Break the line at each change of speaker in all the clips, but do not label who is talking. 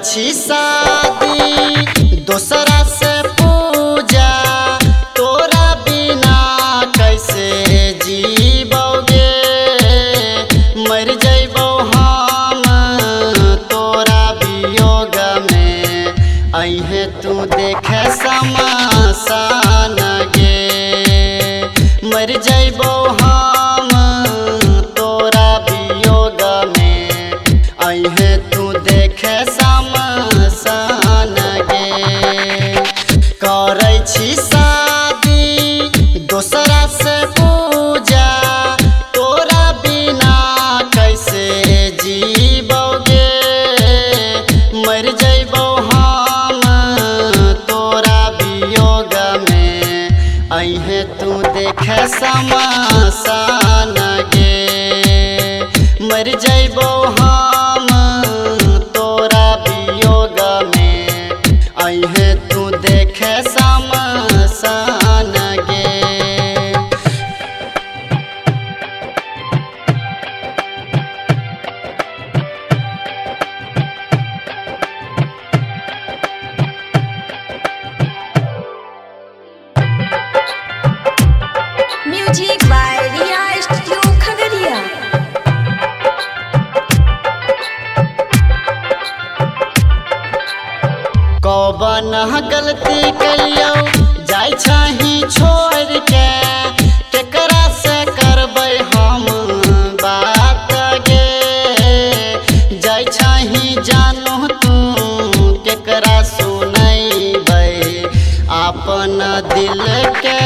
छी शादी दोसरा से पूजा, तोरा बिना कैसे जीबोगे। मर जइबो हम तोरा वियोग में, अइहे तू देखे समासान गे। मर जइबो हम तोरा वियोग में, अइहे तू देखे समासान गे। करै छी शादी दोसरा से पूजा, तोरा बिना कैसे जीबोगे। मर जइबो हम तोरा वियोग में, अइहे तू देखे समासान गे। मर जइबो हम तोरा वियोग में, अइहे तू देखे समासान गे।
Music by Riya studio Khagaria.
कौन गलती कलियो जाय छही छोड़ के, केकरा से करबै हम बात गे। जाय छही जानू तू केकरा सुनैबै अपन दिल के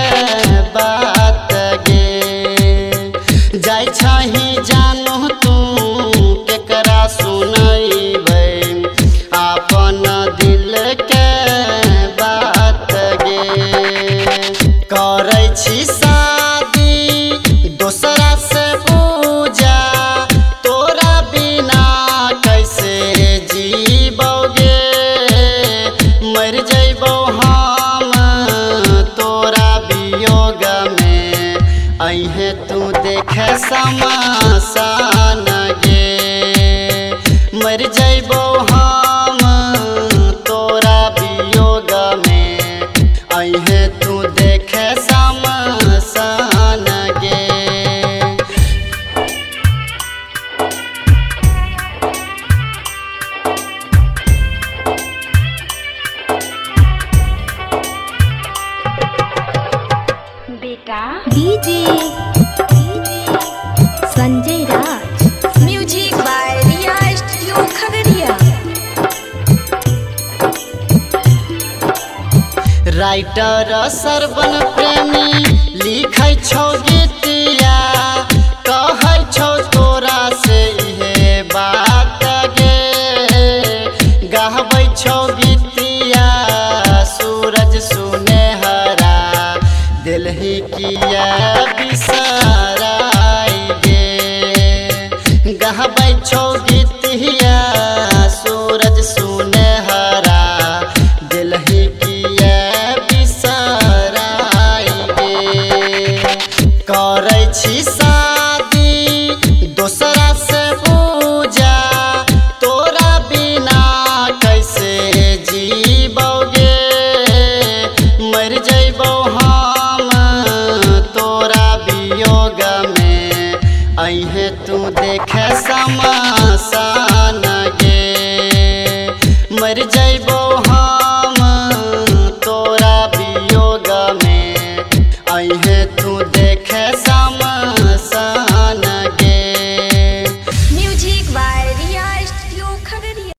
बात गे। जाय छही जानू तू केकरा सुनैबै अपन दिल के बात गे। करै छी शादी दोसरा से पूजा, तोरा बिना कैसे जीबोगे। मर जइबो हम तोरा वियोग में, अइहे तू देखे समासान गे। मर जइबो हम तोरा वियोग में, अइहे तू देखे समासान गे।
बेटा
DJ Sanjay Raj.
Music by Riya studio Khagaria.
Writer Sarvan Premi लिखै छौ गीतिया, कहै छौ तोरा से इहे बात गे। गाबै छौ गीतिया सूरज सुनहरा, दिलही किया बिसराई गे। गाबै छौ गीतिया सूरज सुनहरा, दिलही किया बिसराई गे। करै छी शादी दोसरा से पूजा, तोरा बिना कैसे जीबोगे। मर जइबो हम तोरा वियोग में, अइहे तू देखे समासान गे। मर जइबो हम तोरा वियोग